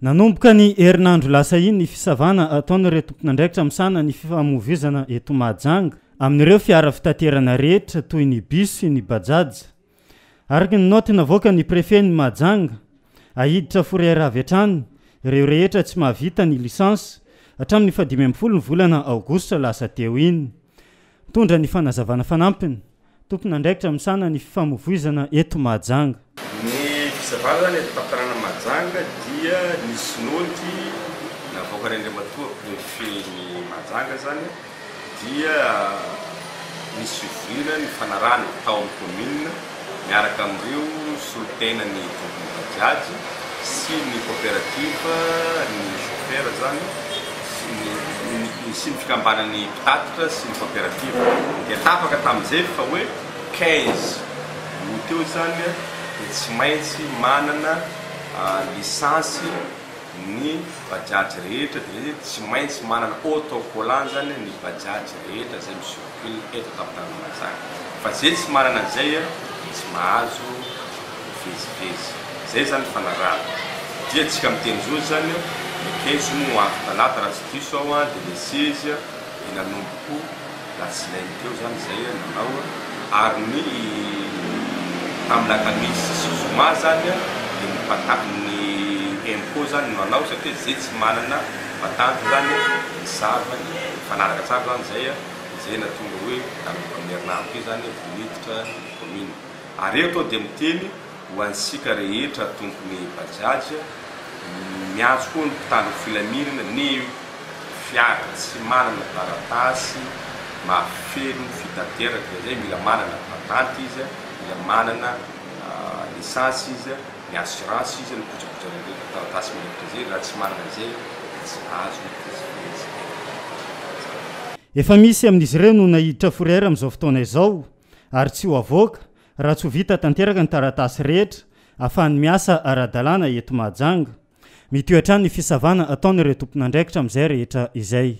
Nanomboka ny herinandro lasa iny ny fisavana ataon'ireo tompon'andraikitra misahana ny fifamoivoizana eto Mahajanga amin'ireo fiara fitaterana rehetra toy ny bus sy ny bajaj. Araka ny naoty navoakan'ny prefet-n'i Mahajanga, ahiditra fourrière avy hatrany ireo rehetra tsy mahavita ny licence hatramin'ny fahadimy ambin'ny folo ny volana aogositra lasa teo iny. Mitondra ny fanazavana fanampiny, tompon'andraikitra misahana ny fifamoivoizana eto Mahajanga. Ny fisavana izany eto an-tampon-tanànan'i Mahajanga dia nisy naoty navoakan'Andriamatoa Préfet-n'i Mahajanga izany dia nisy fivoriana nifanarahana tao amin'ny commune miaraka amin'ireo solontenan'ny tompon'ny bajaj sy ny coopérative ny chauffeur izany sy ny sy ny fikambanan'ny mpitatitra sy ny coopérative dia tapaka tamin'izay fa hoe 15 août eo izany dia tsy maintsy manana licence ny bajaj rehetra dia tsy maintsy manana autocollant izany ny bajaj rehetra izay mi-circule eto an-tampon-tanàna Mahajanga fa izay tsy manana an'izay dia tsy mahazo mivezivezy. Izay izany ny fanarahana. Dia tsika miteny zao izany le 15 moa andro talata raha tsy diso aho an, dia le 16 dia nanomboko latsinainy teo izany izay nanao ary ny tamin'ny lakamisy sy zoma izany dia ny pata ny impot izany no nanao satria izay tsy manana patente izany nisava ny mifanaraka tsara izany izay izay nahatonga hoe nanomboka amin'ny herinandro teo izany vao niditra ny commune. Ary eto aho dia miteny ho antsika rehetra tompony bajaj, miantso koa ny mpitandro filaminana, ny fiara tsy manana taratasy mahafeno fitaterana dia zay mila manana patente izy, mila manana licence izy, ny assurance izy, ny kojakoja rehetra taratasy mila zay, raha tsy manana izay dia tsy azo mivezivezy eto Antananarivo. Efa misy amin'izy ireo no naiditra fourrière amin'izao fotoana izao ary tsy ho avoaka raha tsy ho vita tanteraka ny taratasy rehetra ahafahany miasa ara-dalàna eto Mahajanga. Mitohy hatrany ny fisavana ataon'ireo tompon'andraikitra amin'izay rehetra izay.